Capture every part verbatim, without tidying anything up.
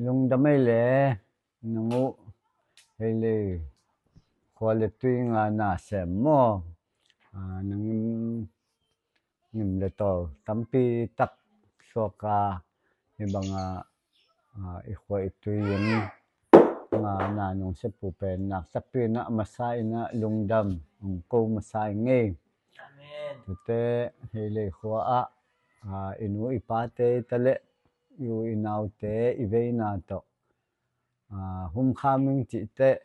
Lungdam ei le, nang uh hei le, khua le tui nga na sem maw? Nang ngim le tawl tampi tak suak a, hi bang a, i khua i tui in nga na nong sep uh pen nak takpi in a masa in a lungdam hong ko masa i ngei. Tute hei le khua ah i nu i pate ta le i u i naute i veina tawh humkham ing cih teh,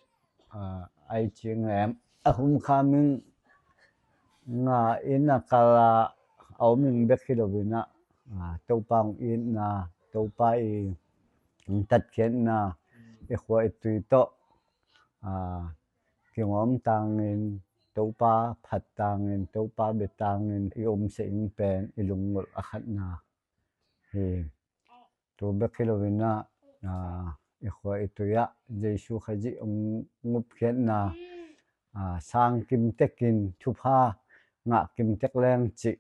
ai cing em, a humkham ing nga in a kal a om ing bek hi lo in a, Topa hong itna, Topa i hong tatkhiatna, i khua i tui tawh kingawm tangin, Topa phat tangin, Topa bia tangin i om seh ing pen i lunggulh a khatna hi. Tu bek hi lo in a, i khua i tui ah Jesu Khazih hong ngupkhiatna sang kim tekin thupha ngah kim tek leng cih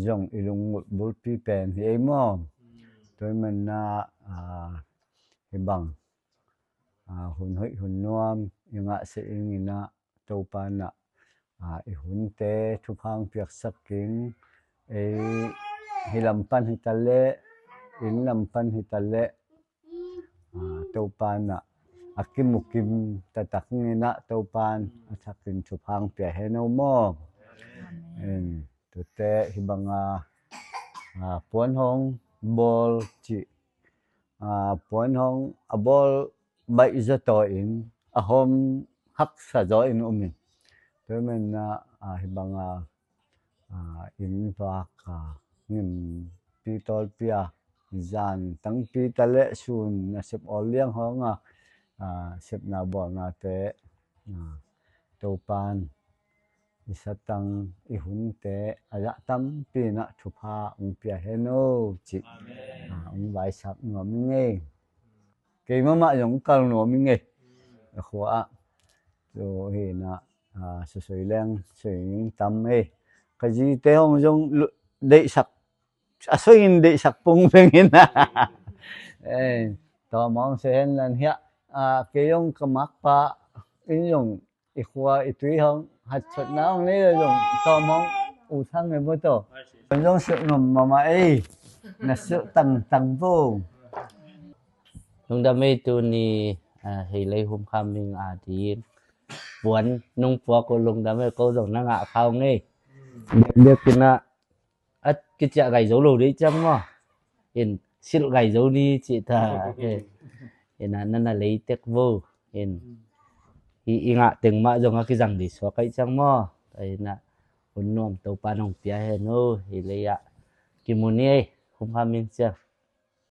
zong i lunggulh bulpi pen hi ei maw? Tua hi man a, hi bang hun hoih hun nuam i ngah seh ing in a, Topa in a i hunte thupha hong piaksak ing. Ei hi lam pan hi ta le, inn lam pan hi ta le, Topa in a kimu kim taktak in a, Topa in a thakin thupha hong pia hen o maw? Tute hi bang a puan hong bawl cih, puan hong a bawl baih zaw taw in a hawm haksa zaw in um in. Tua hi man a, hi bang a, inn vak a ngimpi tawlpi a, zan tangpi ta le sun a sep awl liang hong a, sepna bawlnate, Topa in i satang i hunte a zah tampi in a thupha hong pia hen o cih hong vaisak nuam i ngei. Kei mahmah zong kal nuam i ngei. A khua ah tu hi in a, sosoi leng soi ning tam ei. Ka zite hong zong deihsak, a soi in deihsak pung peng in a, tawm hong soi hen lan hiah. Kei zong ka makpa in zong i khua i tui hong hatsotna hong nei lo zong tawm hong u sang e maw taw. Hong zong silh ngam mahmah ei. Na silh tangtang vo. Lungdam ei, tuni hei lei humkham ing a ding puan nong puak uh lungdam ei, ko zong na ngah kha ung ei. Biakbiak in a a kiciah gai zo lo dei ciang maw? In silh gai zo ni cih ta. In a na na lei tek vo. In hi i ngah teng mah zong a kizang dei suak aih ciang maw? In a hun nuam Topa in hong pia hen o, hi lei ah kimu ni ei, humkham ing ciang.